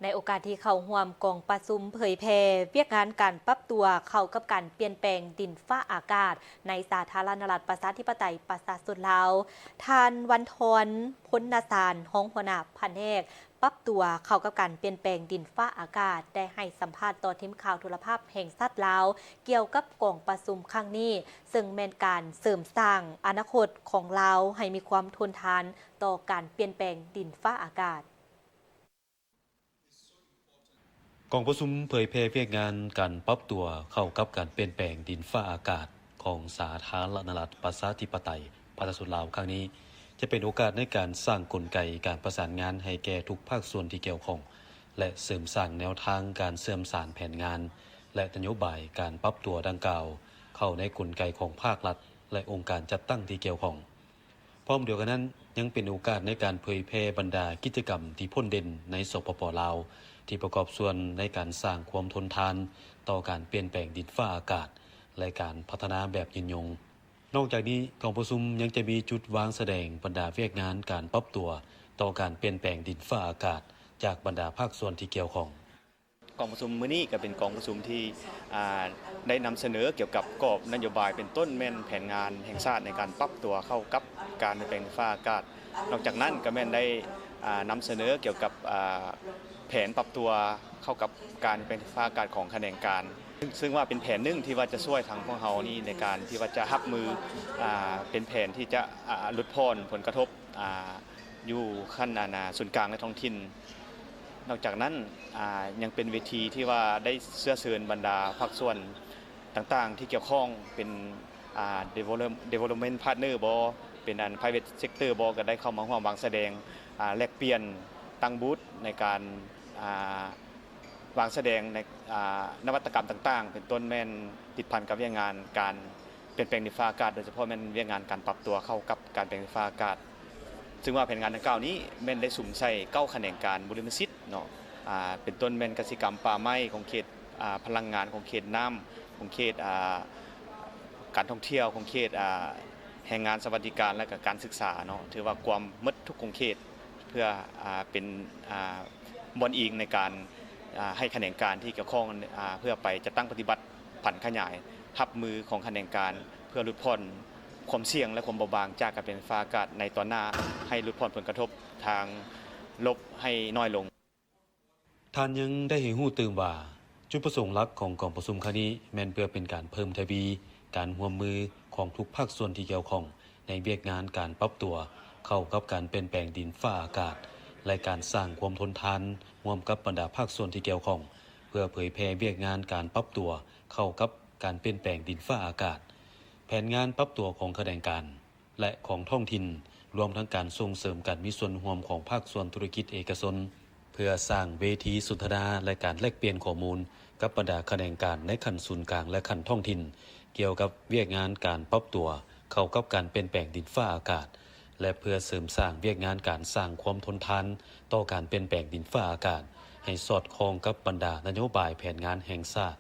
ໃນໂອກາດທີ່ເຂົ້າຮ່ວມກອງປະຊຸມເຜີຍແຜ່ວຽກງານການປັບຕົວເຂົ້າກັບການປ່ຽນແປງດິນຟ້າອາກາດ ໃນສາທາລະນະລັດປະຊາທິປະໄຕປະຊາຊົນລາວ, ທ່ານ ວັນທອນ ພົນນະສານ ຮອງຫົວໜ້າພະແນກປັບຕົວເຂົ້າກັບການປ່ຽນແປງດິນຟ້າອາກາດ ໄດ້ໃຫ້ສຳພາດຕໍ່ທີມຂ່າວໂທລະພາບແຫ່ງຊາດລາວ ກ່ຽວກັບກອງປະຊຸມຄັ້ງນີ້, ເຊິ່ງແມ່ນການເສີມສ້າງອະນາຄົດຂອງລາວໃຫ້ມີຄວາມທົນທານຕໍ່ການປ່ຽນແປງດິນຟ້າອາກາດ. ກອງປະຊຸມເຜີຍແຜ່ວຽກງານການປັບຕົວເຂົ້າກັບການປ່ຽນແປງດິນຟ້າອາກາດຂອງສາທາລະນະລັດປະຊາທິປະໄຕປະຊາຊົນລາວຄັ້ງນີ້ ຈະເປັນໂອກາດໃນການສ້າງກົນໄກການປະສານງານໃຫ້ແກ່ທຸກພາກສ່ວນທີ່ກ່ຽວຂ້ອງ ແລະ ເສີມສ້າງແນວທາງການເຊື່ອມສານແຜນງານ ແລະ ນະໂຍບາຍການປັບຕົວດັ່ງກ່າວ ເຂົ້າໃນກົນໄກຂອງພາກລັດ ແລະ ອົງການຈັດຕັ້ງທີ່ກ່ຽວຂ້ອງ. ພ້ອມດຽວກັນນັ້ນ, ຍັງເປັນໂອກາດໃນການເຜີຍແຜ່ບັນດາກິດຈະກຳທີ່ພົ້ນເດັ່ນໃນ ສປປ ລາວ ທີ່ປະກອບສ່ວນໃນການສ້າງຄວາມທົນທານຕໍ່ການປ່ຽນແປງດິນຟ້າອາກາດ ແລະ ການພັດທະນາແບບຍືນຍົງ. ນອກຈາກນີ້, ກອງປະຊຸມຍັງຈະມີຈຸດວາງສະແດງບັນດາວຽກງານການປັບຕົວຕໍ່ການປ່ຽນແປງດິນຟ້າອາກາດ ຈາກບັນດາພາກສ່ວນທີ່ກ່ຽວຂ້ອງ. ກອງປະຊຸມມື້ນີ້ກໍເປັນກອງປະຊຸມທີ່ ອ່າ ໄດ້ນຳສະເໜີກ່ຽວກັບກອບນະໂຍບາຍ ເປັນຕົ້ນແມ່ນແຜນງານແຫ່ງຊາດໃນການປັບຕົວເຂົ້າກັບການປ່ຽນແປງດິນຟ້າອາກາດ. ນອກຈາກນັ້ນກໍແມ່ນໄດ້ ອ່າ ນຳສະເໜີກ່ຽວກັບ ອ່າ ແຜນປັບຕົວເຂົ້າກັບການປ່ຽນແປງດິນຟ້າອາກາດຂອງຂະແໜງການ ຊຶ່ງ ຊຶ່ງວ່າເປັນແຜນໜຶ່ງທີ່ວ່າຈະຊ່ວຍທາງພວກເຮົານີ້ໃນການທີ່ວ່າຈະຮັບມື ອ່າ ເປັນແຜນທີ່ຈະ ອ່າ ຫຼຸດຜ່ອນຜົນກະທົບ ອ່າ ຢູ່ຂັ້ນ ອັນນ່າ ສູນກາງ ແລະ ທ້ອງຖິ່ນ. ນອກຈາກນັ້ນ ອາ ຍັງເປັນເວທີທີ່ວ່າໄດ້ເຊື້ອເຊີນບັນດາພາກສ່ວນຕ່າງໆທີ່ກ່ຽວຂ້ອງ ເປັນ ອາ develop- development partner ບໍ ເປັນອັນ private sector ບໍ ກໍໄດ້ເຂົ້າມາຮ່ວມວາງສະແດງ ອາ ແລກປ່ຽນ ຕັ້ງບູດໃນການ ອາ ວາງສະແດງໃນ ອາ ນະວັດຕະກຳຕ່າງໆ ເປັນຕົ້ນແມ່ນຕິດພັນກັບວຽກງານການປ່ຽນແປງດິນຟ້າອາກາດ, ໂດຍສະເພາະແມ່ນວຽກງານການປັບຕົວເຂົ້າກັບການປ່ຽນແປງດິນຟ້າອາກາດ. ເຊິ່ງວ່າແຜນງານດັ່ງກ່າວນີ້ແມ່ນໄດ້ສຸມໃສ່ເກົ້າຂະແໜງການບຸລິມະສິດເນາະ, ອາ ເປັນຕົ້ນແມ່ນກະສິກຳປ່າໄມ້, ຂອງເຂດ ອາ ພະລັງງານ, ຂອງເຂດນ້ຳ, ຂອງເຂດ ອາ ການທ່ອງທ່ຽວ, ຂອງເຂດ ອາ ແຮງງານສະຫວັດດີການ ແລະ ກະການສຶກສາເນາະ, ຖືວ່າກວມໝົດທຸກຂົງເຂດ ເພື່ອ ອາ ເປັນ ອາ ບ່ອນອີງໃນການ ອາ ໃຫ້ຂະແໜງການທີ່ກ່ຽວຂ້ອງ ອາ ເພື່ອໄປຈັດຕັ້ງປະຕິບັດຜັນຂະຫຍາຍຮັບມືຂອງຂະແໜງການ ເພື່ອຫຼຸດຜ່ອນຄວາມສ່ຽງ ແລະ ຄວາມເບົາບາງຈາກການປ່ຽນແປງດິນຟ້າອາກາດໃນຕອນໜ້າ, ໃຫ້ຫຼຸດຜ່ອນຜົນກະທົບທາງລົບໃຫ້ນ້ອຍລົງ. ທ່ານຍັງໄດ້ໃຫ້ຮູ້ຕື່ມວ່າ ຈຸດປະສົງຫຼັກຂອງກອງປະຊຸມຄັ້ງນີ້ ແມ່ນເພື່ອເປັນການເພີ່ມທະວີການຮ່ວມມືຂອງທຸກພາກສ່ວນທີ່ກ່ຽວຂ້ອງ ໃນວຽກງານການປັບຕົວເຂົ້າກັບການປ່ຽນແປງດິນຟ້າອາກາດ ແລະ ການສ້າງຄວາມທົນທານຮ່ວມກັບບັນດາພາກສ່ວນທີ່ກ່ຽວຂ້ອງ ເພື່ອເຜີຍແຜ່ວຽກງານການປັບຕົວເຂົ້າກັບການປ່ຽນແປງດິນຟ້າອາກາດ, ແຜນງານປັບຕົວຂອງຂະແໜງການ ແລະ ຂອງທ້ອງຖິ່ນ, ລວມທັງການສົ່ງເສີມການມີສ່ວນຮ່ວມຂອງພາກສ່ວນທຸລະກິດເອກະຊົນ ເພື່ອສ້າງເວທີສົນທະນາ ແລະ ການແລກປ່ຽນຂໍ້ມູນກັບບັນດາຂະແໜງການໃນຂັ້ນສູນກາງ ແລະ ຂັ້ນທ້ອງຖິ່ນ ກ່ຽວກັບວຽກງານການປັບຕົວເຂົ້າກັບການປ່ຽນແປງດິນຟ້າອາກາດ ແລະ ເພື່ອເສີມສ້າງວຽກງານການສ້າງຄວາມທົນທານຕໍ່ການປ່ຽນແປງດິນຟ້າອາກາດ ໃຫ້ສອດຄ່ອງກັບບັນດານະໂຍບາຍແຜນງານແຫ່ງຊາດ.